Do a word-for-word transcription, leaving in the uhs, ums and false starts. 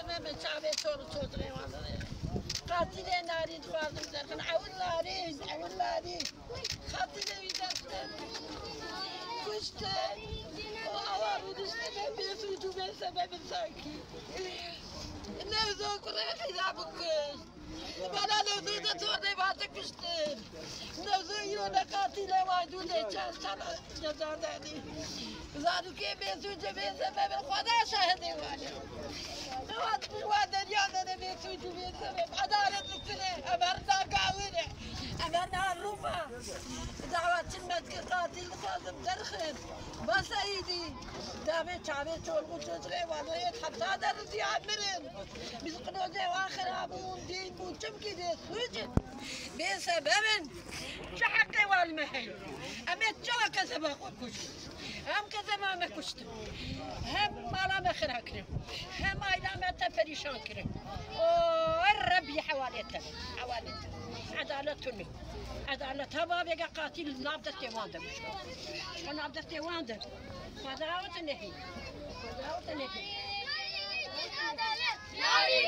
Me bi çavê çol û çotirê wan. Qatilê narî dixwazim derxin. Ewil narî, ewil narî. Qatilê wî derxin. Kuştin. O awa rûdiştine bêsûc û bêsebebin sankî. Newzo kurê xîza bikuşt. Bana Newzo de tornê vate kuştin. Newzo îro de qatilê wan dû de çend sal ceza derî. Zarokê bêsûc û bêsebebin Xweda şahidê wan e. Ewa, wa derya de ne bêsûc û bêsebeb. Edalet li kire. Emer da gawire. Emer da rûma. Dawa çin me dikir qatil dixwazim derxin. Ba Seîdî. Davê çavê çolxu çotirê wan hêt heta de riziya mirin. Biz qinozê wan xirabûn, dîn bû, çimkî bêsûc in. Bêsebeb in. Çi heqê wan me heye? Em ê çawa keseba xwe kuştin? Hem keseba me kuştin. Hem mala me xira kirin. Hem aîla me te perîşan kirin. O Rebbî hewalê te. Hewalê te. Edalet tune. Edalet ha bavêga qatil nav destê wan de bişo. Şo nav destê wan de. Xweda ew te nehî. Xweda ew te nehî. Adalet. Yarî